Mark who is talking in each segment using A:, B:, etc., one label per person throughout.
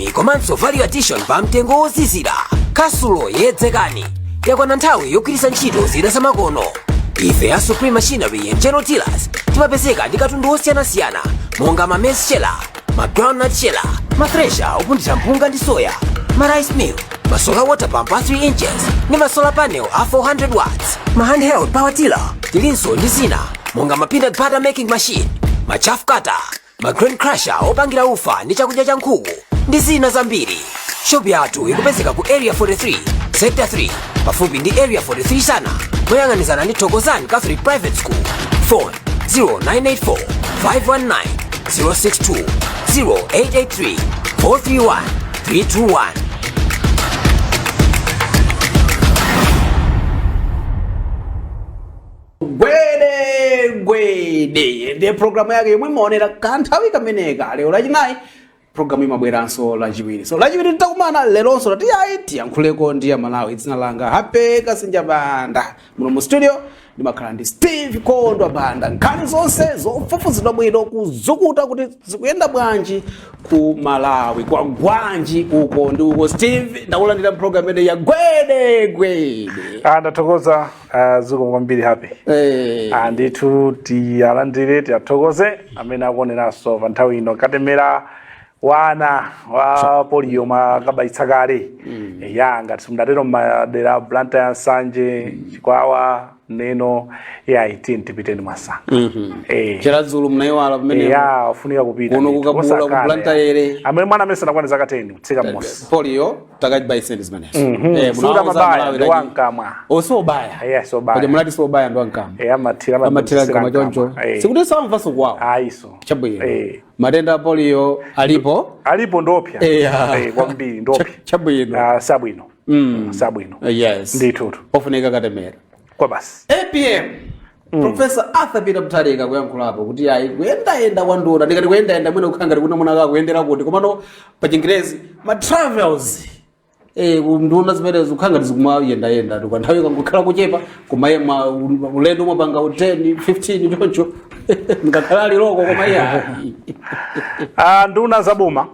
A: ulimi komanso value addition pa mtengo wozizira. Khasulo yedzekani, yakwana nthawi yogwiritsa ntchito zida zamakono. Ife a Supreme Machinery and General Dealers timapezeka ndi katundu osiyanasiyana monga ma maize sheller, ma groundnut sheller, ma thresher opunthira mpunga ndi soya, ma rice mill, ma solar water pump a 3 inches ndi ma solar panel a 400 watts, ma handheld power tiller. Tilinso ndi zina monga ma peanut butter making machine, ma chaff cutter, ma grain crusher opangira ufa ndi chakudya cha nkhuku ndi zina zambiri. Shop yathu ikupezeka ku Area 43, Sector 3, pafupi ndi Area 43 sana, moyang'anizana ndi Thokozani Catholic Private School. Phone 0984 519 062, 0883 431 321.
B: Gwede Gwede ndiye programu yake yomwe imaonera kanthawi kameneka. Lero Lachinayi, programu imabweranso Lachiwiri. So Lachiwiri titakumana leronso, tati ayi, tiyankhuleko ndi Amalawi. Dzina langa Happy Kasinja Banda. Muno mu studio ndimakhala ndi Steve Kondwa Banda. Nkhani zonse zofufuzidwa bwino, kuzukuta kuti zikuyenda bwanji ku Malawi, kwa gwanji uko ndi uko. Steve, ndakulandira program imene ya Gwede Gwede.
C: Ah, ndathokoza, zikomo kwambiri, Happy. Ah, ndithu tiyalandire, tiyathokoze amene akuoneranso pa nthawi ino. Katemera wana wa polio mwakabaitsa kale? Ya, ngati simunatero, mmadera Blantyre, Nsanje, Chikwawa, Neno, ya 18, tipiteni mwasanga.
B: Chiradzulu mnayiwala pamene
C: Ya, ufunika kupita
B: Kuno
C: ndithu.
B: kukabula ku
C: Osakhala,
B: Blantyre.
C: ya. Amene mwana amene sanakwane zaka 10 kutsika mmosi.
B: Polio takachibaiseni zimenezo.
C: Suda
B: Munawauza
C: mabaya,
B: Malawi
C: ndi wamkamwa.
B: Oh, sobaya.
C: Yes, obaya.
B: Paja munati sobaya ndi wamkamwa.
C: Amathira.
B: Amathira mkamwa choncho. Sikuti samvanso kwawo.
C: Ayiso.
B: Chabwino. Matenda a polio alipo.
C: Alipo, ndopya. Kwambiri ndopya.
B: Chabwino.
C: Ah, sabwino. Sabwino.
B: Yes.
C: Ndithutu.
B: Ofunika katemera.
C: Kwa basi.
B: APM, Professor Arthur Peter Mutharika, kuyankhulapo kuti ayi, kuyendayenda kwa nduna, ndikati kuyendayenda mwina kukhala ngati kuna munaka kuyendera kuti, komano pa Chingerezi ma travels, nduna zimenezo kukhala ngati zikumayendayenda tu kanthawi kangokhala kuchepa, kumayema ulendo umapanga 10 15 choncho, ngakhala aliloko, koma iye ayi.
C: Ah, nduna zaboma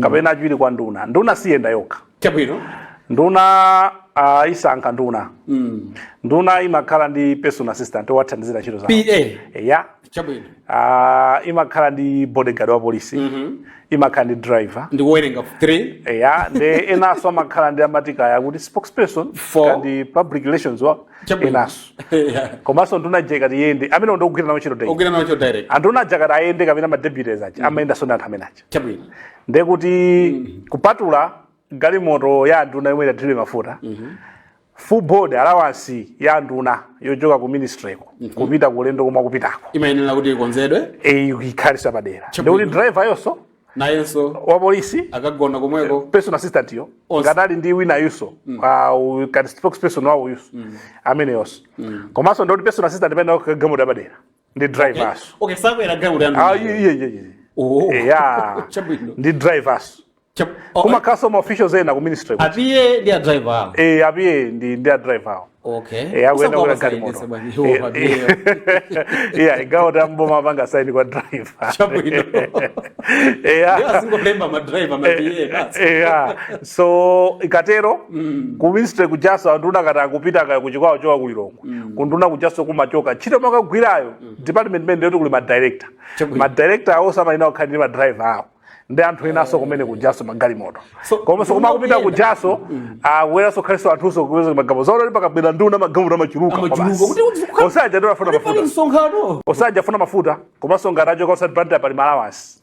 C: kapena achiwiri kwa nduna, nduna siyenda yokha. Nduna isankha nduna. Nduna imakhala ndi personal assistant owathandizira ntchito zawo.
B: PA.
C: Ya. Imakhala ndi bodyguard wa polisi, imakhala ndi driver.
B: Ndikuwerenga 3.
C: Ya, ndi enanso amakhala ndi amatikaya kuti spokesperson.
B: Four.
C: Kandi public relations wa enanso. Komanso nduna jeka tiyende amene ndikugwira nawo ntchito daily.
B: Ogwira nawo ntchito direct.
C: Anduna jakati ayende kapena ma deputies aja amayendanso ndi anthu amene aja. Ndekuti kupatula galimoto ya nduna yomwe idathiridwe mafuta, full board allowance ya nduna yochoka ku ministry ko kupita kulendo komwe kupitako
B: imayenera kuti ikonzedwe.
C: Ikhaliso padera. Ndekuti driver yonso
B: nayenso
C: wa polisi
B: akagona komweko.
C: Personal assistant yo
B: Onse.
C: ngati ali ndi wina yuso, kati spokesperson wawo yuso amene yonso, komanso ndikuti personal assistant pene galimoto yapadera ndi drivers.
B: Okay, sakwera galimoto ya
C: Ah,
B: nduna.
C: iye iye iye.
B: Oh.
C: Yeah. Ndi drivers.
B: Oh,
C: kumakhaso ma officials ena ku ministry.
B: A PA ndi a driver awo.
C: A PA ndi a driver awo. Akuyenda kukwera galimoto. Yeah, galimoto yamboma apanga sign kwa driver.
B: Ndiyo azingolemba ma driver, ma PA basi.
C: Yeah, so ikatero ku ministry kujaso anduna kati akupita kaya kuchikwawo choka kulilongwe, kunduna kujaso kumachoka ntchito makagwirayo department imene ndiyoti kuli ma director. Ma director awo samayina kukhala ndi ma driver awo ndi anthu enanso kumene kujaso magalimoto.
B: So,
C: komanso koma akupita
B: kuyenda.
C: Kujaso akuyeranso khaliso anthuso kupeza magalimoto zaona pakabwera nduna magalimoto amachuluka.
B: Amachuluka.
C: Osaja ndo afuna
B: Pali
C: mafuta.
B: msonkhano.
C: Osaja afuna mafuta, komanso ngati achoka osati Blantyre pali allowance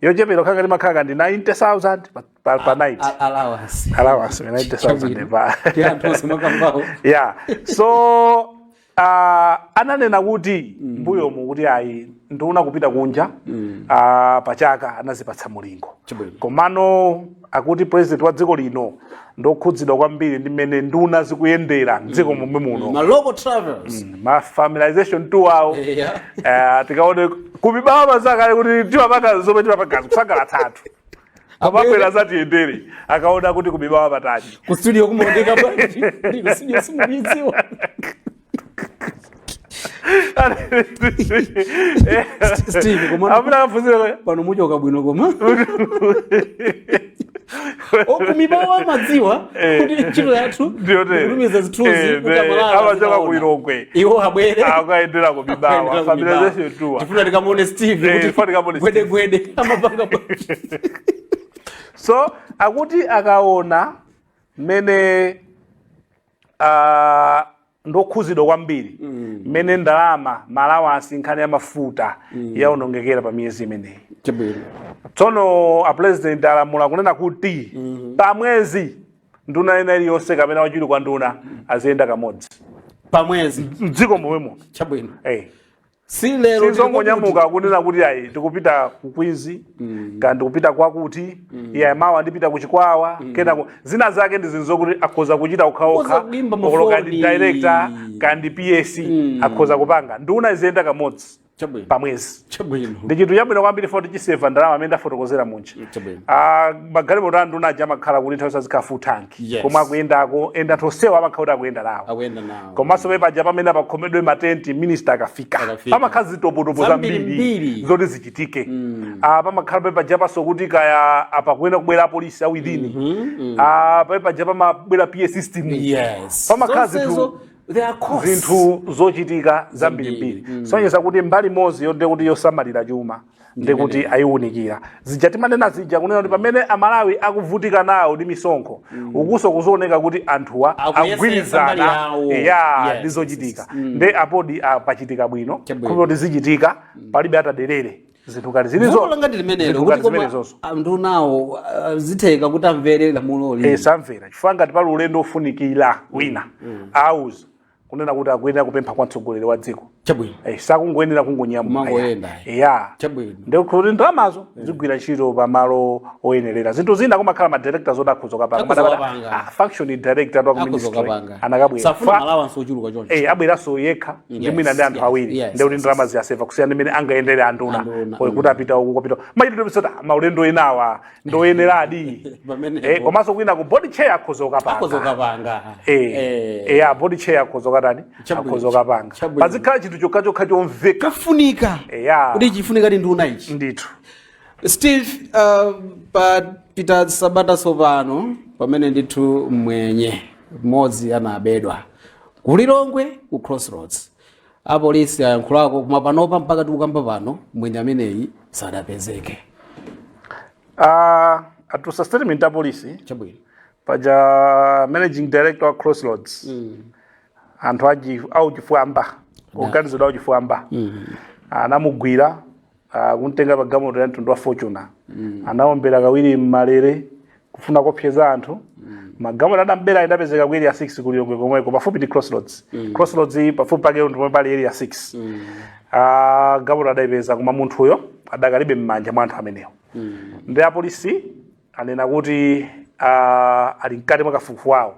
C: yochepera kukhala ngati makhala ndi 90,000 pa night.
B: Allowance.
C: Allowance 90,000 pa
B: Ndi anthu onse makambawo.
C: Yeah, so ananena kuti mbuyomu kuti ayi, nduna kupita kunja pachaka anazipatsa mulingo. Komano akuti president wa dziko lino ndokhudzidwa kwambiri ndi mmene nduna zikuyendera mdziko momwe muno.
B: Ma local travels.
C: Ma familiarization tour awo. Tikaone kumibawa mazakale kuti timapanga zomwe timapanga kusangalatsa anthu, amabwera zatiyendere akaona kuti kumibawa patali.
B: Ku studio kumaoneka bwanji? Ndi ku studio simukuidziwa. Steve, koma
C: Amuna akaphunzira
B: pano muchoka bwino koma. Ku Mibawa amadziwa kuti ntchito yathu
C: Ndiyotere.
B: kutumiza zithunzi kuti Amalawi
C: Amachoka
B: azikaona.
C: ku Lilongwe.
B: Iwo abwere.
C: Akayendera ku Mibawa, familiarization tour.
B: Tifuna tikamuone Steve kuti
C: Tifuna tikamuone
B: gwede
C: Steve.
B: gwede amapanga bwanji.
C: So akuti akaona mmene ndokhuzidwa kwambiri mmene ndalama, ma allowance, nkhani ya mafuta yaonongekera pa miyezi imeneyi.
B: Chabwino.
C: Tsono a President alamula kunena kuti pa mwezi nduna ina iliyonse kapena wachiwiri kwa nduna aziyenda kamodzi
B: pa mwezi
C: mdziko momwemo.
B: Chabwino.
C: Eh.
B: Si lero.
C: Sizongonyamuka kunena kuti ayi, tikupita ku Queens kana ndikupita kwakuti, iye mawa ndipita ku Chikwawa, kenako zina zake ndi zinthu zokuti akhoza kuchita okhaokha.
B: Akhoza kuimba
C: Olo kandi
B: mafoni.
C: director kandi PS akhoza kupanga. Nduna iziyenda kamodzi
B: Chabwino.
C: pa mwezi.
B: Chabwino.
C: Ndi chinthu chabwino kwambiri foti chiseva ndalama amene ndafotokozera munja.
B: Chabwino.
C: Ah, magalimoto a nduna aja amakhala kuti nthawi zazikhala full tank. Komwe akuyendako, enda anthu onsewa amakhala kuti akuyenda nawo.
B: Akuyenda nawo.
C: Komanso pepaja pamene apakhomedwe matenti minister akafika.
B: Akafika.
C: Pamakhala zitopotopo
B: Zambiri
C: zambiri
B: mbiri.
C: zoti zichitike. Ah, pamakhala pepaja paso kuti kaya apakuena kubwera apolisi awithini, ah, pepaja pamabwera PA system. Pamakhala
B: Zonsezo, there are costs.
C: Zinthu zochitika zambirimbiri, sonyeza kuti mbali imodzi yonde kuti yosamalira chuma ndikuti ayiwunikira zija timanena zija, kunena kuti pamene Amalawi akuvutika nawo ndi misonkho, ukuso kuzioneka kuti anthuwa
B: Akuyesesa
C: akugwirizana
B: mbali yawo.
C: ya
B: Yes,
C: ndi zochitika. Nde apodi apachitika bwino.
B: Chabwino.
C: Kuti zichitika palibe ataderere zinthu ngati zilizo.
B: Vuto langa ndi limenelo
C: Zinthu
B: kuti
C: ngati
B: koma
C: zimenezozo.
B: ndunawo zitheka kuti amvere lamuloli?
C: Eh, samvera chifukwa ngati pali ulendo ofunikira wina, auza kunena kuti akuyenera kupempha kwa mtsogoleri wa dziko.
B: Chabwino.
C: Eh, sakungoyenera kungonyamuka.
B: Kumangoyenda.
C: Ya.
B: Chabwino.
C: Ndikuti ndalamazo zigwira ntchito pamalo oyenerera. Zinthu zina kumakhala ma directors oti akhoza kapanga.
B: Akhoza kupanga.
C: Ah, function director wa ku
B: Akhoza
C: ministry
B: kupanga.
C: anakabwera.
B: Safuna ma allowance ochuluka choncho.
C: Eh, abweranso yekha ndi mwina ndi anthu awiri. Ndikuti ndalama ziyaseva kusiyana ndi mmene angayendere anduna.
B: Anduna.
C: Kuti apita uku, kupita machitidwe pisota maulendo enawa ndoyeneradi.
B: Pamenepo.
C: Eh, komanso kwina ku board chair akhoza
B: Akhoza
C: kupanga.
B: kupanga.
C: Eh, eh, board chair akhoza katani?
B: Chabwino.
C: Akhoza kapanga.
B: Chabwino.
C: Pazikhala chinthu chokhachokha chomveka.
B: Kafunika
C: Eya.
B: kuti chifunika ndi nduna ichi.
C: Ndithu.
B: Steve, papita sabata tsopano pamene ndithu mwenye mmodzi anabedwa ku Lilongwe ku Crossroads. Apolisi ayankhulako, koma panopa mpaka tikukamba pano mwenye ameneyi sadapezeke.
C: Atulutsa statement a polisi.
B: Chabwino.
C: Paja managing director wa Crossroads, anthu auchifwamba, oganizidwa auchifwamba, anamugwira kumtenga pa galimoto ya mtundu wa Fortuner, anaombera kawiri mmalere kufuna kopseza anthu. Magalimoto adambera idapezeka ku Area 6 ku Lilongwe komweko, pafupi ndi Crossroads. Crossroads iyi pafupi pake ndipo pali Area 6. Galimoto adayipeza, koma munthuyo adakalibe m'manja mwa anthu amenewo. Ndi apolisi anena kuti ali mkati mwa kafukufuku wawo,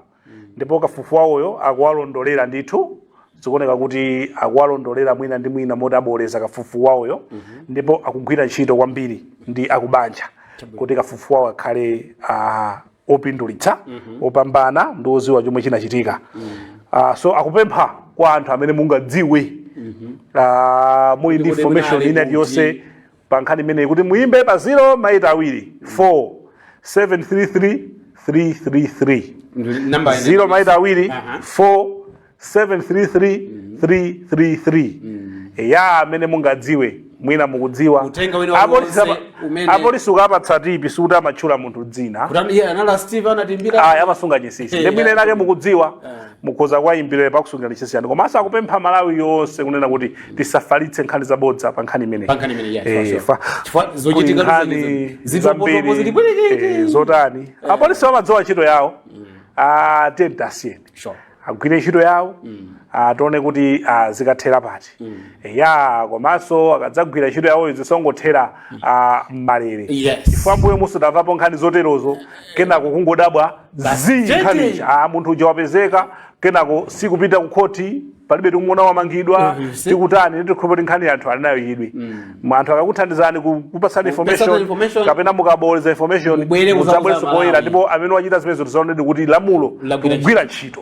C: ndipo kafukufuku wawoyo akuwalondolera ndithu. Zikuoneka kuti akuwalondolera mwina ndi mwina moti aboleza kafukufuku wawoyo, ndipo akugwira ntchito kwambiri ndi akubanja kuti kafukufuku wawo akhale opindulitsa, opambana ndi oziwa chomwe chinachitika. So akupempha kwa anthu amene mungadziwe, muli ndi
B: Kuti
C: information
B: munali
C: ina iliyonse
B: kuti
C: pa nkhani imeneyi, kuti muyimbe pa 0 maita awiri 4 733 333.
B: Namba.
C: 0 maita awiri 4 733 333. Ya, amene mungadziwe, mwina mukudziwa.
B: Uthenga wina
C: Apolisi
B: waliwonse umene-
C: Apolisi ukapatsa tip, sikuti amatchula munthu dzina.
B: Kuti iye anala Steve anatimbira.
C: Aya, amasunga chinsinsi. Ndi mwina enake mukudziwa, mukhoza kuwayimbira pakusungira chinsinsi yanu. Komanso akupempha Malawi yonse kunena kuti tisafalitse nkhani zabodza pa nkhani imeneyi.
B: Pa nkhani imeneyi, yes,
C: Eh,
B: for sure.
C: Chifukwa
B: Chifukwa zochitika
C: nkhani
B: zitopotopo
C: zambiri,
B: zili bwirikiti.
C: zotani, apolisi amadziwa ntchito yawo. Ah, tiyeni tasiyeni agwire ntchito yawo, tione kuti zikathera pati. Ya, komanso akadzagwira ntchito yawoyo zisongothera mmalere. Chifukwa mbuyo musudamvapo nkhani zoterozo, kenako kungodabwa zi
B: Chete.
C: nkhanicha, munthu uja wapezeka, kenako sikupita ku khoti. Palibe tikumuona wamangidwa.
B: You see?
C: Tikutani? Tikhulupirira kuti nkhani anthu ali nayo chidwi. Anthu akakuthandizani kupatsani information,
B: information,
C: kapena mukaboleza information,
B: mubwere
C: mudzabwerenso
B: kuzauza
C: poyera.
B: Malawi.
C: Ndipo amene wachita zimenezo tizaonedi kuti lamulo
B: lagwira
C: likugwira ntchito.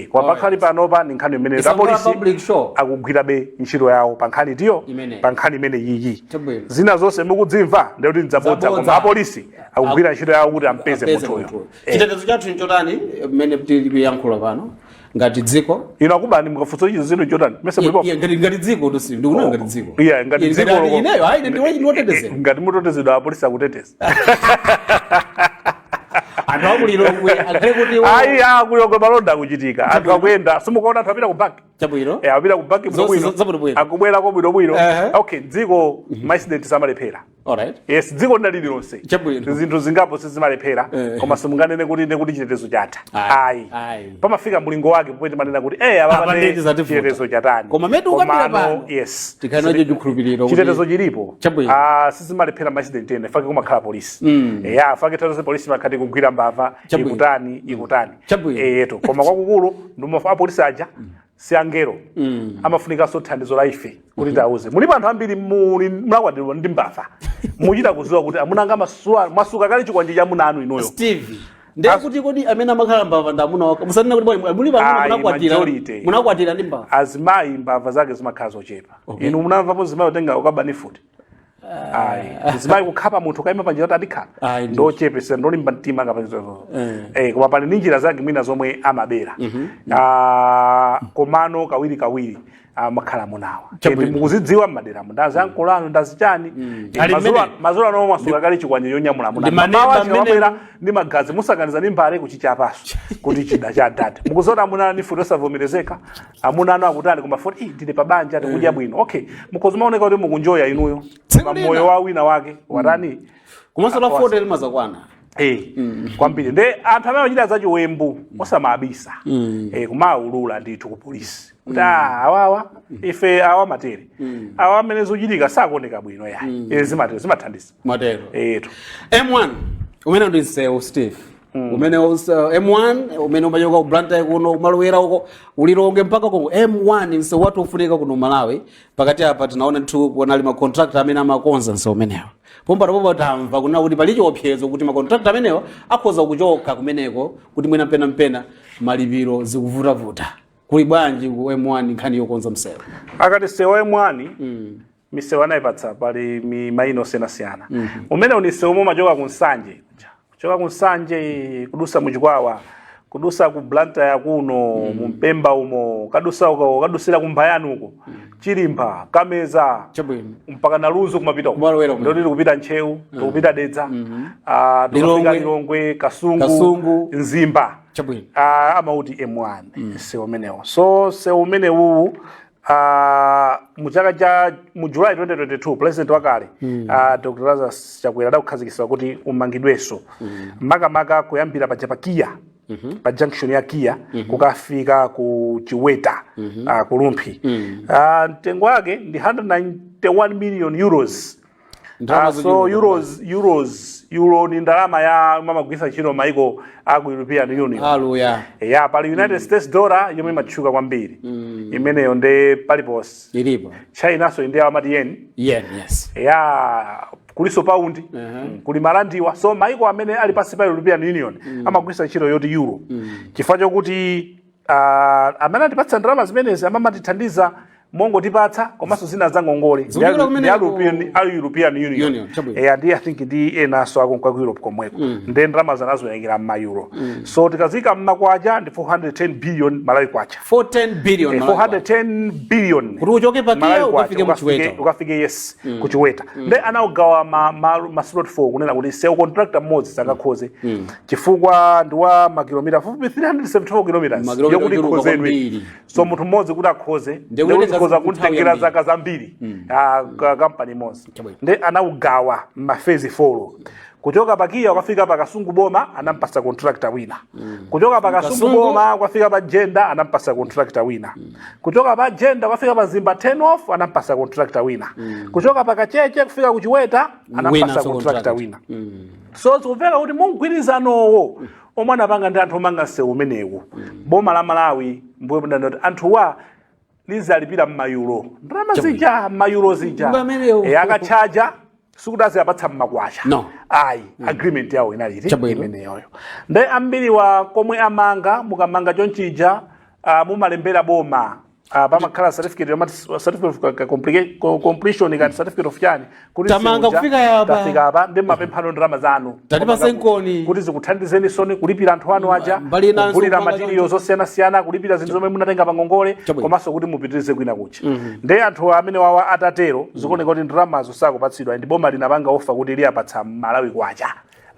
C: Kwa pakhali panopa ndi nkhani imene
B: Isangala
C: apolisi
B: public show.
C: akugwirabe ntchito yawo pa nkhani tiyo
B: Imeneyi.
C: pa nkhani imene yiyi.
B: Chabwino.
C: Zina zonse mukudzimva ndikuti ndzabodza,
B: Zabodza.
C: koma apolisi akugwira ntchito yawo kuti ampeze
B: apeze
C: munthuyo.
B: munthuyo. Chitetezo chathu nchotani mmene tili kuyankhula pano ngati dziko?
C: Ino akubani mukafunsa ichi zinthu chotani mese mulipo?
B: Iya, ngati dziko tusi ndikunena ngati dziko.
C: Iya, ngati dziko
B: ineyo ayi ndiwotetezera.
C: Ngati mutetezedwa, apolisi akuteteza.
B: Anthu akulilongwe akhale kuti
C: Ayi, akulilongwe malonda akuchitika, anthu akuyenda, simukaona anthu apita ku banki. Apita ku banki.
B: Zonse
C: Bwinobwino.
B: zabwinobwino.
C: Akubwerako bwinobwino. Okay, dziko ma incident samalephera. Yes, dziko lina lililonse zinthu zingapo sizimalephera, koma simunganene kuti ine kuti chitetezo chatha.
B: Ayi.
C: Ayi.
B: Ayi.
C: Pamafika mlingo wake pomwe timanena kuti apa
B: Apa
C: ndi
B: ndeti zativuta.
C: chitetezo chatani.
B: Koma metu ukambira
C: Komano,
B: pano,
C: yes,
B: tikhale nacho chikhulupiriro
C: chitetezo chilipo.
B: Chabwino.
C: Ah, sizimalephera ma incident ene fake kumakhala polisi. Ya, fake tazonse polisi makhati kugwira mbava. Ikutani, ikutani. Eto, koma kwakukulu ndimo apolisi aja si angelo, amafunikanso thandizo la ife kuti tauze. Mulipo anthu ambiri muli mulakwatiridwa ndi mbava, muchita kuziwa kuti amunanga masuka kale chikwanje cha amuna anu inuyo.
B: Steve, ndiye kuti kodi amene amakhala mbava ndi amuna wako? Musanene kuti bwana muli pamuna
C: Ayi,
B: munakwatira
C: majority.
B: Munakwatira ndi mbava.
C: Azimayi mbava zake zimakhala zochepa. Inu munamvapo zimayi utenga ukabani futi? Ayi, zimayi kukhapa munthu kaima panjira kuti andikhapa,
B: Ayi,
C: ndochepesa, ndolimba mtima ngapazozo. Koma pali ndi njira zake mwina zomwe amabera. Ah, komano kawiri kawiri amakhala munawa. Mukuzidziwa mmaderamo ndazi ankolano ndazichani.
B: Ali mmene-
C: Madzulo ano mwasuka kale chikwanje chonyamula muna
B: Ndi maneba
C: mamawa
B: mmene-
C: chimabwera ndi magazi, musakaniza ndi mbale kuchichapaso kuti chida cha dada. Mukuziona amuna ni futi osavomerezeka, amuna anu akutani, koma futi "Ih, ndili pa banja, tikudya bwino." Okay, mukhoza maoneka kuti mukunjoya inuyo,
B: Tsiku
C: koma
B: lina.
C: moyo wa wina wake watani?
B: Komanso la 40 limazakwana.
C: Kwambiri. Nde anthu amene amachita zachiwembu osamabisa, kumaulula ndithu ku polisi kuti ah, awawa ife awa matere, awa amene zochitika sakuoneka bwino yayi. Zimatero, zimathandiza.
B: Mwatero.
C: Eto.
B: M1 umene ndi msewu, Steve, umene M1 umene umachoka ku Blantyre kuno umalowera uko ulilonge mpaka kongo, M1 msewu wathu ufunika kuno Malawi. Pakati apa tinaona ndithu kunali ma contractor amene amakonza msewu umenewo. Pompano tamva kunena kuti pali chiopsezo kuti ma contractor amenewa akhoza kuchoka kumeneko, kuti mwina mpena mpena malipiro zikuvutavuta. Kuli bwanji ku M1 nkhani yokonza msewu?
C: Akati msewu wa M1, misewu anayipatsa pali mi maina osiyanasiyana. Umene uni msewu omwe umachoka ku Nsanje, kuchoka ku Nsanje kudusa muchikwawa, kudusa ku Blantyre kuno, mu Mpemba umo, kadusa uko, kadusira ku Mbayani uko, Chilimba, Kameza, mpaka na Lunzu kumapita uko.
B: Kumalowera kumene.
C: Ndoti tikupita Ntcheu, tikupita Dedza, ah, tikufika
B: Lilongwe.
C: Lilongwe, Kasungu,
B: Kasungu.
C: Mzimba. Ah, amauti M1 msewu umenewo. So msewu umenewuwu, mu chaka cha mu July 2022, president wakale Dr Lazarus Chakwera adakukhazikitsa kuti umangidwenso, makamaka kuyambira paja pa Kia, pa junction ya Kia, kukafika ku Chiweta, ku Rumphi. Mtengo wake ndi 191 million euros.
B: Ndalama
C: Ah, so
B: zochuluka.
C: Euros, euro ni ndalama ya mamagwisa ntchito maiko aku European Union.
B: Haleluya.
C: Ya, pali United States dollar yomwe imatchuka kwambiri, imeneyo nde paliponse.
B: Ilipo.
C: Chinaso ndi amati yen.
B: Yen, yes.
C: Ya, kuliso paundi, kuli marandiwa. So maiko amene ali pansi pa European Union amagwisa ntchito yoti euro, chifukwa chokuti amene atipatsa ndalama zimenezi amamatithandiza mongotipatsa, komanso zina za ngongole
B: Zikuchokera
C: ndi
B: kumeneko.
C: A European Union.
B: Union, chabwino.
C: Ndi I think ndi enanso akonka ku Europe komweko, ndi ndalama zanazoyengera m'ma euro. So tikazika mmakwacha ndi 410 billion Malawi kwacha.
B: 410 billion Malawi kwacha.
C: 410 billion.
B: Kuti uchoke pa Kia
C: Malawi kwacha,
B: ukafike mu Chiweta.
C: Ukafike, yes, ku Chiweta. Nde anaugawa ma slot 4, kunena kuti sewu contractor mmodzi sangakhoze, chifukwa ndi wa makilomita fupi 374 kilometers
B: Makilomita
C: yokuti
B: ochuluka
C: ikhozedwe.
B: kwambiri.
C: So munthu mmodzi kuti akhoze,
B: Ndiye kuti
C: ndikuti zikhoza
B: nthawi
C: kutengera
B: yambiri.
C: zaka zambiri, ah, kampani imodzi.
B: Chabwino.
C: Nde anaugawa ma phase 4. Kuchoka pa Kia ukafika pa Kasungu boma, anampasa contractor wina. Kuchoka pa Kasungu
B: Kasungu.
C: boma ukafika pa Jenda, anampasa contractor wina. Kuchoka pa Jenda ukafika pa Mzimba turn off, anampasa contractor wina. Kuchoka pa Kacheche kufika ku Chiweta, anampasa
B: Winanso
C: contractor
B: contractor.
C: wina. So zikumveka kuti mumgwirizanowo omwe anapanga ndi anthu omanga msewu umenewu, boma la Malawi mbuyo mudana kuti anthuwa Lizalipira mmayuro ndalama zija, mmayuro zija.
B: Pamenewo.
C: Akatchaja sikuti aziyapatsa mmakwacha.
B: No.
C: Ayi, agreement yawo inali iti?
B: Chabwino.
C: Imeneyoyo. Nde ambiri wa komwe amanga, mukamanga chonchija, mumalembera boma, pamakhala certificate yomati certificate of completion kati certificate of chani kuti
B: Tamanga
C: siuja,
B: kufika yapa.
C: Tafika apa, ndi mapemphano ndalama zanu
B: Tatipase nkoni.
C: Kuti zikuthandizeni soni kulipira anthu anu aja,
B: Mbali inanso
C: kugulira
B: kupanga
C: materials osiyanasiyana, kulipira zinthu zomwe munatenga pangongole, komanso kuti mupitirize kwina kucha. Nde anthu amene wawa atatero, zikuoneka kuti ndalamazo sakupatsidwa, ndi boma linapanga offer kuti liyapatsa Malawi kwacha,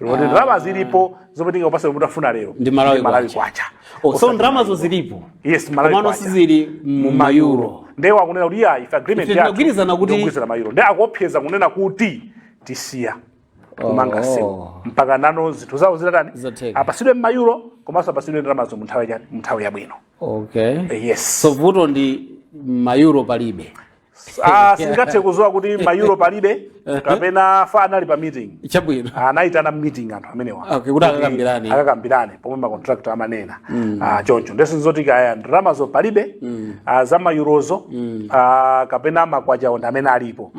C: loti ndalama zilipo zomwe tingakupatsa mutafuna lero.
B: Ndi Malawi
C: Malawi
B: kwacha.
C: Kwacha.
B: Oh, so ndalamazo zilipo,
C: Yes, Malawi
B: komano
C: kwacha.
B: sizili mu mayuro.
C: Nde wakunena kuti iya, ife agreement
B: Ife
C: yathu
B: tinagwirizana kuti-
C: ndikugwirizana mayuro. Nde akuopseza kunena kuti tisiya kumanga
B: Oh.
C: sewu mpaka nano zinthu zawo zitatani?
B: Zatheka.
C: Apasidwe m'mayuro, komanso apasidwe ndalamazo mu nthawi chani? Mu nthawi yabwino. Yes.
B: So vuto ndi mayuro palibe.
C: Ah, singathe kuzowa kuti mayuro palibe kapena fa anali pa meeting. Anayitana meeting anthu amenewa.
B: Okay, kuti akakambirane.
C: Akakambirane pomwe ma contractor amanena. Ah, choncho ndeso zoti kaya ndalamazo palibe, za mayurozo, kapena makwachawo ndi amene alipo.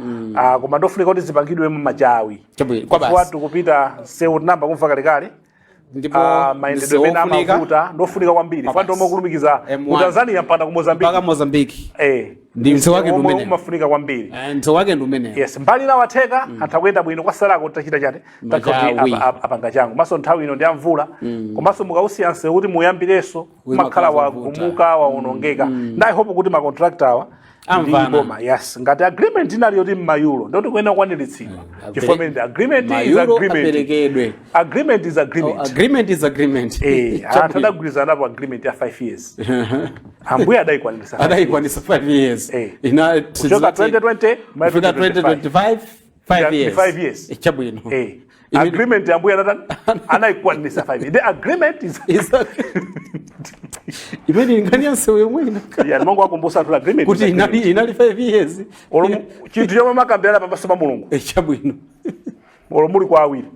C: Koma ndofunika kuti zipangidwe machawi.
B: Kwa
C: Chifukwa
B: basi.
C: tikupita sewu tinamba kumva kalekale.
B: Ndipo
C: Mayendedwe amene
B: ofunika.
C: amavuta, ndofunika kwambiri.
B: Kwa
C: Fa ndomwe
B: basi.
C: kulumikiza
B: M1.
C: ku Tanzania mpaka ku Mozambique.
B: Mpaka Mozambique. Ndi msewu wake ndi
C: Omwe
B: umenewo.
C: umafunika kwambiri.
B: Msewu wake ndi umenewo.
C: Yes, mbali na watheka, anthu akuyenda bwino, kwasalako tachita chati
B: Machawi.
C: apanga changu. Komanso nthawi ino ndi yamvula, komanso mukausiya msewu kuti muyambirenso, umakhala
B: Umakhala
C: wagumuka, waonongeka. And I hope kuti ma contractor awa ndi
B: Amvana.
C: boma, yes, ngati agreement inali yoti mmayuro, ndoti kuyenera kukwaniritsidwa, chifukwa imene agreement is
B: Mayuro
C: agreement.
B: aperekedwe.
C: Agreement is agreement.
B: Oh, agreement is agreement.
C: Anthu adagwirizana napo agreement ya 5 years, ambuye adayikwaniritsa 5 years.
B: Adaikwanisa 5 years.
C: Ina kuchoka 2020
B: kufika 2025, 5
C: Yeah,
B: years.
C: 5 years.
B: Chabwino.
C: Agreement ambuye anatani? Anayikwaniritsa 5 years. The agreement is
B: Imene nkhani ya msewu yomwe ina.
C: Yeah, Mungu akumbusa anthu agreement is
B: kuti
C: agreement.
B: inali 5 years.
C: Olo chinthu chomwe makambirana pamaso pa Mulungu, olo muli kwa awiri,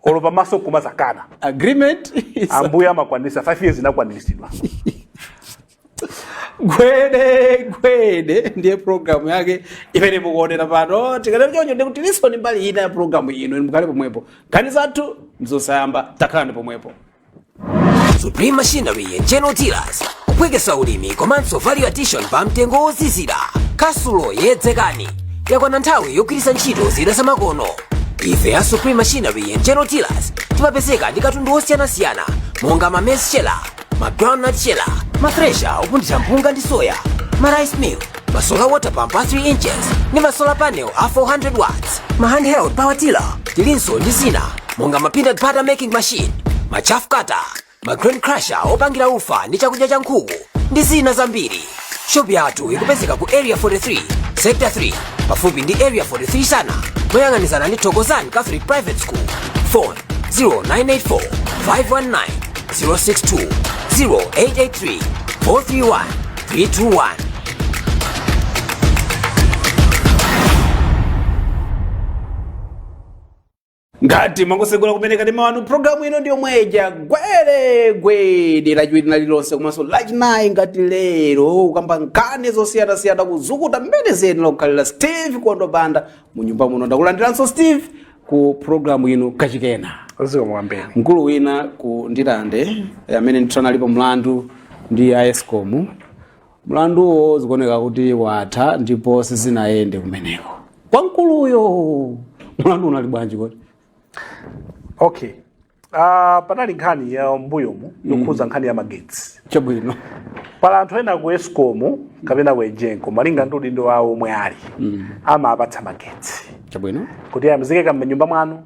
C: olo pamaso kumazakana,
B: agreement is
C: ambuye amakwanitsa. 5 years inakwaniritsidwa.
B: Gwede Gwede ndiye programu yake imene mukuonera pano. Tikatero choncho ndikuti tilinso ndi mbali ina ya programu ino. Mukhale pomwepo, nkhani zathu mzosayamba, takhalani pomwepo.
A: Supreme Machinery and General Dealers, kupwekesa ulimi komanso value addition pa mtengo wozizira. Kasulo yedzekani, yakwana nthawi yogwiritsa ntchito zida zamakono. Ife a Supreme Machinery and General Dealers timapezeka ndi katundu osiyanasiyana monga ma maize sheller, ma groundnut sheller, ma thresher opunthira mpunga ndi soya, ma rice mill, ma solar water pump a 3 inches ndi ma solar panel a 400 watts, ma handheld power tiller. Tilinso ndi zina monga ma peanut butter making machine, ma chaff cutter, ma grain crusher opangira ufa ndi chakudya cha nkhuku ndi zina zambiri. Shopu yathu ikupezeka ku Area 43, Sector 3, pafupi ndi Area 43 sana, moyang'anizana ndi Thokozani Catholic Private School. Phone 0984 519 062, 0883 431 321.
B: Ngati mwangosegula kumene kanema wanu, programu ino ndiyo mweja Gwede Gwede, Lachiwiri lililonse komanso Lachinayi ngati lero, kukamba nkhani zosiyanasiyana, kuzukuta mmene zeni lokhalira. Steve Kondo Banda mu nyumba muno. Ndakulandiranso Steve ku programu ino kachikena.
C: Zikomo kwambiri.
B: Mkulu wina ku Ndilande amene ndithu analipo mlandu ndi a ESCOM, mlanduwo zikuoneka kuti watha ndipo sizinayende kumeneko kwa mkuluyo. Mlandu unali bwanji kodi?
C: Okay, panali nkhani ya mbuyomu yokhuza nkhani ya magetsi. Pala anthu ena ku ESCOM kapena ku EGENCO, malinga ndi udindo wawo omwe ali, amapatsa magetsi kuti amzikeka m'nyumba mwanu.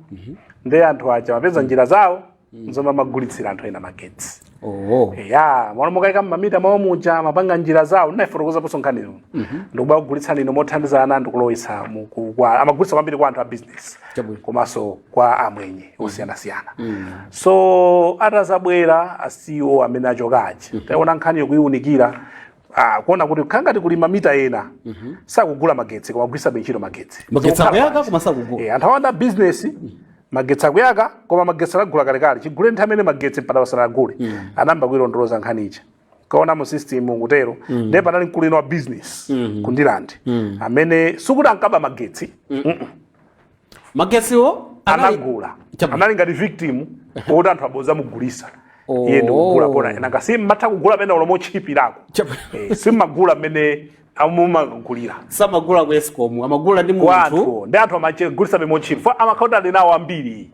C: Ndi anthu aja mapeza njira zawo zomwe amagulitsira anthu ena magetsi. Ya, mwana mukayika mmamita mwawo muja, mapanga njira zawo. Ndinayifotokozaponso nkhani ino, ndikuba kugulitsani ino mothandizana ndikulowetsa amagulitsa kwambiri kwa anthu a business komanso kwa amwenye osiyanasiyana. So atazabwera a CEO amene achokaji, taona nkhani yokuyiunikira, kuona kuti khangati kuli mamita ena sakugula magetsi koma agwiritsabe ntchito magetsi.
B: Magetsi
C: Zikukhala
B: akuyaka
C: bwanji?
B: koma sakugula.
C: Anthu awanda business, magetsi akuyaka koma magetsi anagula kalekale, chigule nthawi amene magetsi mpaka pasanagule. Anamba kuilondoloza nkhani ija. Kaona mu system ngutero. Ndiye panali mkulu ino wa business ku Ndirande amene sikuti ankaba magetsi.
B: Magetsiwo
C: Anagula.
B: Chabwino.
C: Anali ngati victim woti anthu aboza mugulisa.
B: Oh.
C: Iye ndikugula pona nanga simmatha kugula pena ulomo chipirako. Simmagula mmene amumagulira.
B: Samagula ku Escom, amagula ndi
C: Kwa
B: munthu.
C: Anthu ndi anthu amagulisa bemochipa fo amakauta ali nawo ambiri.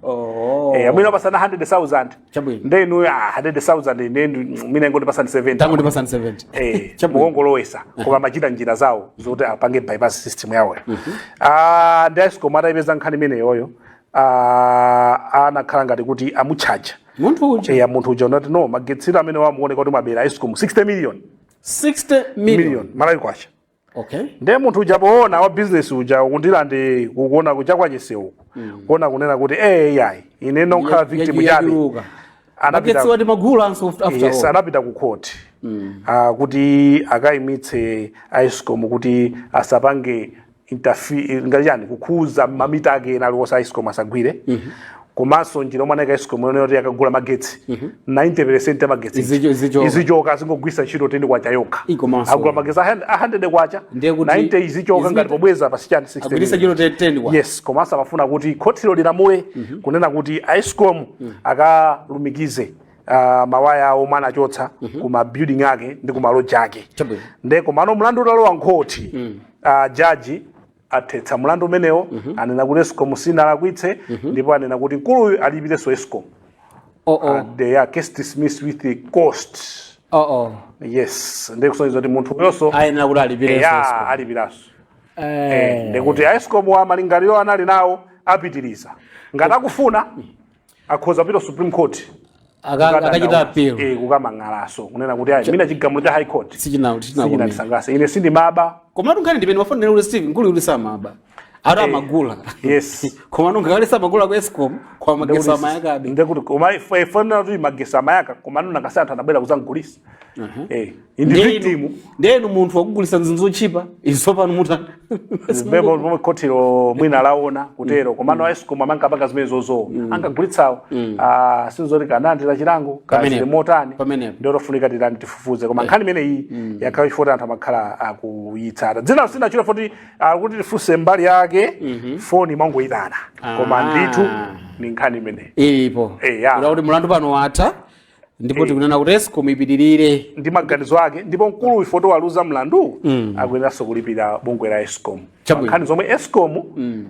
C: Amene apasana 100,000.
B: Chabwino.
C: Nde inu, ah, 100,000 ine mina ngondipasani 70.
B: Tangu ndipasani 70.
C: Mukongolowesa, koma amachita njira zawo zokuti apange bypass system yawo. Ah, ndi Escom atayipeza nkhani imeneyoyo, ah, anakhala ngati kuti amutchaja
B: munthu uja.
C: Munthu uja unati no magetsiro amene wamuoneka kuti mwabera Escom 60 million.
B: 60 million.
C: Million Malawi kwacha.
B: Okay.
C: Ndiye munthu uja poona wa business uja ku Ndirande kukuona kuchakwa uku kuona kunena kuti yayi, ine nokhala victim chabe.
B: Yachuluka.
C: Anapita
B: Magetsiwa timagula anso after
C: Yes.
B: all.
C: Anapita ku court kuti akayimitse Escom kuti asapange interfere, ngati chani, kukhuza mamita ake ena aliwonse Escom asagwire. Komanso njira omwe anayika Escom yonena kuti akagula magetsi 90% ya magetsi
B: Izichoka.
C: izichoka, azingogwisa ntchito 10 kwacha yokha.
B: Ikomanso.
C: Agula magetsi a 100 kwacha,
B: Ndiye kuti
C: 90 izichoka, ngati pobweza pasichani 60
B: Agwiritsa
C: million.
B: ntchito 10 kwa.
C: Yes, komanso amafuna kuti khotilo lilamule kunena kuti Escom akalumikize mawaya awo omwe anachotsa kuma building ake ndi kuma lodge ake.
B: Chabwino.
C: Nde komano mlandu utalowa nkhoti, jaji athetsa mlandu umenewo. Anena kuti Escom sinalakwitse, ndipo anena kuti mkuluyu alipirenso Escom.
B: Oh.
C: They are case dismissed with the cost.
B: Oh.
C: Yes, ndiye kusonyeza kuti munthu uyonso
B: Ayenera kuti alipirenso
C: ya
B: Escom.
C: alipiranso. Ndikuti Escom wa malingaliro anali nawo apitiriza, ngati akufuna akhoza kupita Supreme Court.
B: Akachita appeal.
C: Kukamang'alaso kunena kuti ayi, mina chigamulo cha High Court
B: Sichina sichina.
C: Sichinandisangalatse, ine sindimaba.
B: Komatu nkhani ndimene mafonera kuti Steve nkulu kuti samaba, ati amagula. Komano ngakhale samagula ku Escom, kwa magetsi amayakabe.
C: Ndekuti koma ifonera kuti magesi amayaka, koma nuna anthu anabwera kuzangulisa. Indi victim.
B: Ndenu munthu wakugulisa zinthu zochipa izo pano mutani?
C: Ndipo pomwe khotilo mwina laona kutero, komano Escom amankapanga zimene zozo ankagulitsawo. Ah, sinzoti kanandira chilango kazili
B: Pamenepo.
C: motani.
B: Pamenepo.
C: Ndio tofunika tirani tifufuze, koma nkhani imeneyi yakhala chifukwa anthu amakhala akuyitsata. Dzina sinachula foti akuti tifunse mbali yake, foni imangoyitana, koma ndithu ni nkhani imeneyi.
B: Ilipo.
C: Ya.
B: Kuti mulandu pano watha, ndipo tikunena kuti Escom ipitirire
C: ndi maganizo ake, ndipo mkulu ifo waluza mlandu akuyeneranso kulipira bungwe la Escom.
B: Chabwino.
C: Nkhani zomwe Escom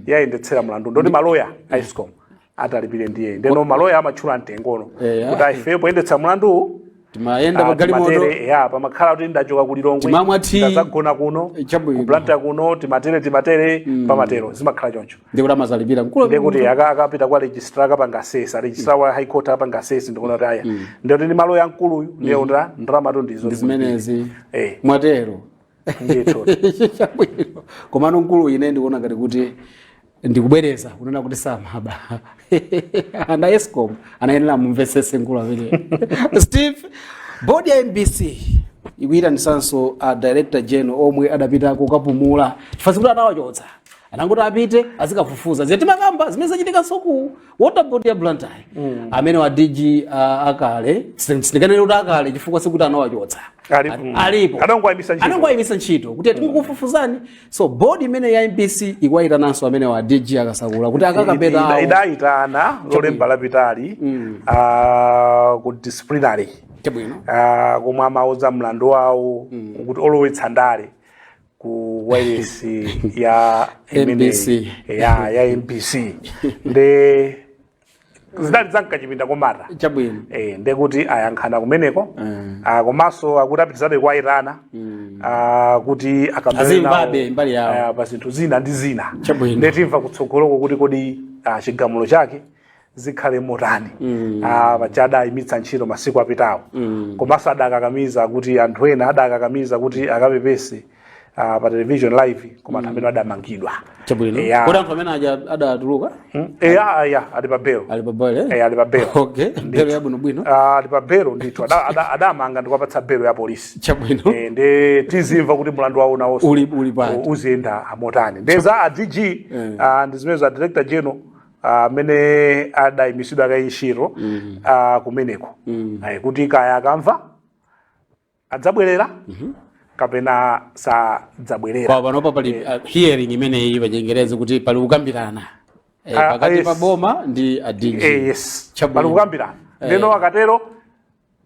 C: yayendetsera mlandu, ndoti maloya a Escom atalipire ndiye, ndeno maloya amatchula mtengono kuti ife poyendetsa mlandu
B: Timayenda pa galimoto.
C: Timatere, ya, pamakhala kuti ndachoka ku Lilongwe,
B: Timamwa tea.
C: ndazagona kuno
B: Chabwino.
C: ku Blantyre kuno, timatere timatere, pamatero zimakhala choncho.
B: Ndikuti amazalipira mkulu.
C: Ndekuti akapita kwa registrar, akapanga assess, a registrar wa High Court akapanga assess, ndikuona kuti aya, ndikuti ndi maloya mkuluyu, ndiye kuti ndalama ndizo
B: Zimenezi.
C: Eh.
B: Mwatero.
C: Ndithu.
B: Chabwino, komano mkulu ine ndikuona ngati kuti ndikubwereza kunena kuti samaba ana Escom anayenera mumvetsese mkulu amene. Steve, board ya MBC ikuyitanisanso a director general omwe adapita kukapumula, chifukwa sikuti anawachotsa, anangoti apite azikafufuza ziye timakamba zimene zachitikanso ku Water Board ya Blantyre. Amene wa DG akale, sindikanene kuti akale chifukwa sikuti anawachotsa.
C: Alipo.
B: Alipo.
C: Anangoyimisa ntchito.
B: Anangoyimisa ntchito kuti tikukufufuzani. So board imene ya MBC ikuwayitananso amene wa DG akasakula kuti akakapetawo.
C: Idayitana Lolemba lapitali ku disciplinary.
B: Chabwino.
C: Komwe amauza mlandu wawo kuti olowetsa ndale ku wireless ya
B: MBC.
C: Ya MBC, nde zidali zamkachipinda komata.
B: Chabwino.
C: Ndekuti ayankhana kumeneko. Ah, komanso akuti apitizabe kuwayitana kuti akambirane
B: Azimvabe
C: nawo,
B: mbali yawo.
C: Pa zinthu zina ndi zina.
B: Chabwino.
C: Ndetimva kutsogoloko kuti kodi chigamulo chake zikhale motani. Paja adayimitsa ntchito masiku apitawo, komanso adakakamiza kuti anthu ena adakakamiza kuti akapepese pa television live, koma anthu amene adamangidwa.
B: Chabwino.
C: Ya.
B: Kodi anthu amene aja adatuluka?
C: Ya, ali pa bail.
B: Ali pa bail, eh?
C: Ali pa bail.
B: Okay, bail yabwinobwino.
C: Ah, ali pa bail ndithu. Adamanga ndikuwapatsa bail ya polisi.
B: Chabwino.
C: Ndi tizimva kuti mlandu wawo nawonso
B: Uli pati.
C: Uziyenda motani. Ndeza a DG, ndi zimene za director general amene adayimisidwa kayi ntchito kumeneko. Kuti kaya akamva. Adzabwerera kapena sadzabwerera?
B: Kwa panopa pali hearing imeneyi, pachingerezi kuti pali kukambirana pakati pa boma ndi a DG.
C: Yes.
B: Chabwino.
C: Pali kukambirana. Ndeno akatero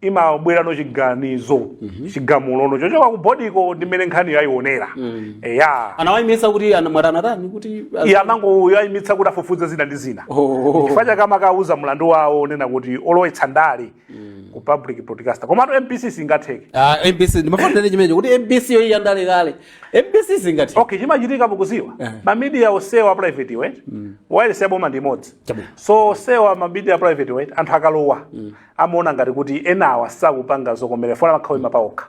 C: imabwera no chiganizo, chigamulo chochoka ku board-ko ndi mmene nkhani yayionera, eya.
B: Anawayimitsa kuti anamwatanatani kuti
C: Iye amangoyayimitsa kuti afufuze zina ndi zina. Chifukwa chake amakauza mlandu wawo nena kuti olowetsa ndale ku public broadcaster, komatu MBC singatheke.
B: Ah, MBC, ndimafanira chimenecho kuti MBC yo iyandale kale, MBC singatheke.
C: Okay, chimachitika mukuziwa, ma media osewa private wet, wireless yaboma ndi imodzi. So osewa ma media private wet, anthu akalowa amaona ngati kuti enawa sakupanga zokomera, fona amakhawa ima paokha.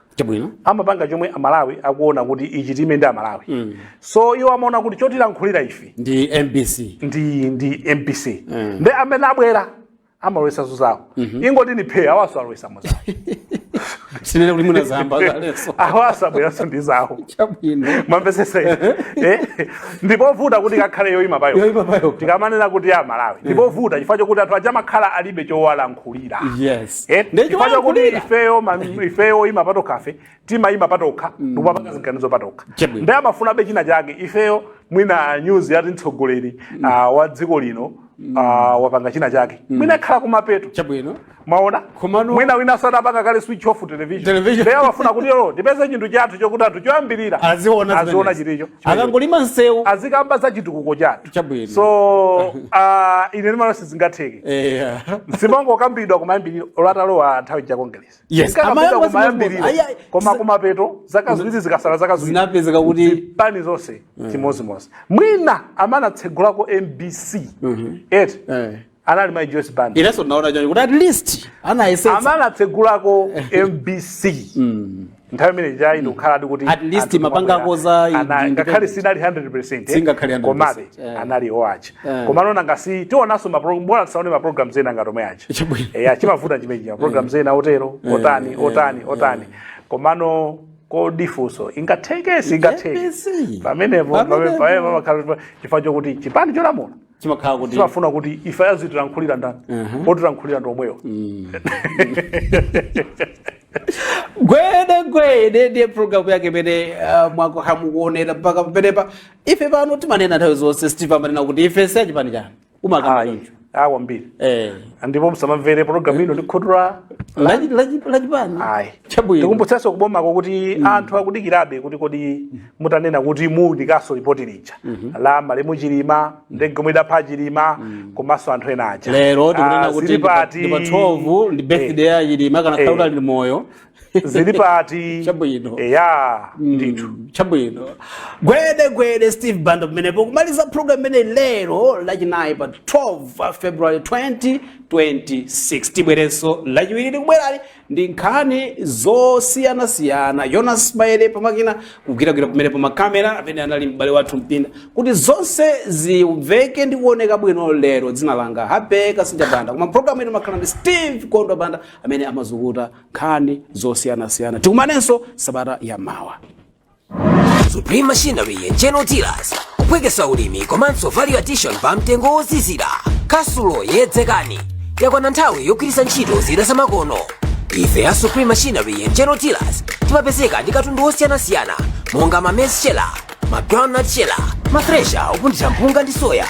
C: Amapanga chomwe Amalawi akuona kuti ichi time ndi Amalawi. So iwo amaona kuti chotilankhulira ife
B: ndi MBC.
C: Ndi MBC. Ndi amene abwera amalowetsanso zawo. Ingoti ni phe, awaso alowetsamo zawo.
B: Sinene kuti munazamba kalenso.
C: Awaso abweranso ndi zawo. Mwamvesesa? Eh, ndipovuta kuti kakhale yoyima payo.
B: Yoyima payo.
C: Tikamanena kuti ya Malawi, ndipovuta chifukwa chokuti anthu aja amakhala alibe chowalankhulira.
B: Ndi
C: Chifukwa chokuti
B: chowalankhulira.
C: ifeyo ifeyo ima patokhafe, timayima patokha ndikupapanga ziganizo patokha. Ndi amafunabe china chake. Ifeyo mwina news yati mtsogoleri wa dziko lino wapanga china chake, mwina khala kumapeto. Maona? Mwina wina sadapanga kale switch off television.
B: Television.
C: Ndiye amafuna kuti lero tipeze chinthu chathu chokuti anthu choyambirira
B: aziona.
C: Aziona
B: Zimenezi.
C: chilicho.
B: Akangolima nsewu.
C: Azikamba za chitukuko chathu. So ine ndimalo sizingatheke. Simongokambidwa kumayambiriro olatalowa nthawi ja Congress. Inkakambidwa
B: Amayamba
C: kumayambiriro.
B: Ayi, ayi.
C: Koma kumapeto zaka 2 zikasala zaka 2
B: zinapezeka kuti
C: zipani zonse chimozimozi. Mwina amanatsegulako MBC eti anali mai Joyce Banda.
B: Inenso ndinaona choncho kuti at least anayesetsa.
C: Amanatsegulako MBC nthawi imene jayi ndikukhala kuti
B: At least
C: anthu
B: mapangako za
C: ngakhale sinali 100%,
B: Singakhale 100%,
C: komabe anali oacha. Komano ngasi tionanso bora tisaone ma programs ena ngati omwe aja. Eya, chimavuta chimenechi, ma programs ena otero, otani, otani, otani. Komano kodi funso, ingatheke, singatheke?
B: MBC.
C: Pamenepo.
B: Pamenepo.
C: Pamene pamakhala chifukwa chokuti chipani cholamula
B: chimakhala kuti
C: chimafuna kuti ife azitilankhulira ndani? Otilankhulira ndi omweyo.
B: Gwede gwede ndiye programu yake imene mwako hamukuonera mpaka pamenepa. Ife pano timanena nthawi zonse, Steve amanena kuti ife si achipani chanu, umakamba
C: Ayi,
B: choncho.
C: Ah, kwambiri. Ndipo musamamvere program ino ndikhutura
B: Lachipani.
C: Ayi.
B: Chabwino.
C: Tikumbutsenso kubomako kuti anthu akudikirabe kuti kodi mutanena kuti muunikaso ripoti lija la malemu Chilima, ndege omwe idapha Chilima komanso anthu ena aja.
B: Lero tikunena
C: Ah,
B: kuti
C: zili pati?
B: ndi pa 12, ndi birthday ya Chilima, kana khala ali moyo.
C: Zili pati? Eya, ndithu.
B: Chabwino. Gwede gwede Steve Banda pamenepo kumaliza program imene lero Lachinayi pa 12 February 2026. Tibwerenso Lachiwiri likubwerali ndi nkhani zosiyanasiyana. Jonas Maere pamakina kugwiragwira pamenepo makamera, amene anali m'bale wathu Mpinda kuti zonse zimveke ndi kuoneka bwino lero. Dzina langa Hape Kasinja Banda, koma program ino makhala ndi Steve Kondwa Banda amene amazukuta nkhani zosiyanasiyana. Tikumanenso sabata ya mawa.
A: Supreme Machinery and General Dealers, kupwekesa ulimi komanso value addition pa mtengo wozizira. Kasulo yedzekani, yakwana nthawi yogwiritsa ntchito zida zamakono. Ife a Supreme Machinery and General Dealers timapezeka ndi katundu osiyanasiyana monga ma maize sheller, ma groundnut sheller, ma thresher opunthira mpunga ndi soya.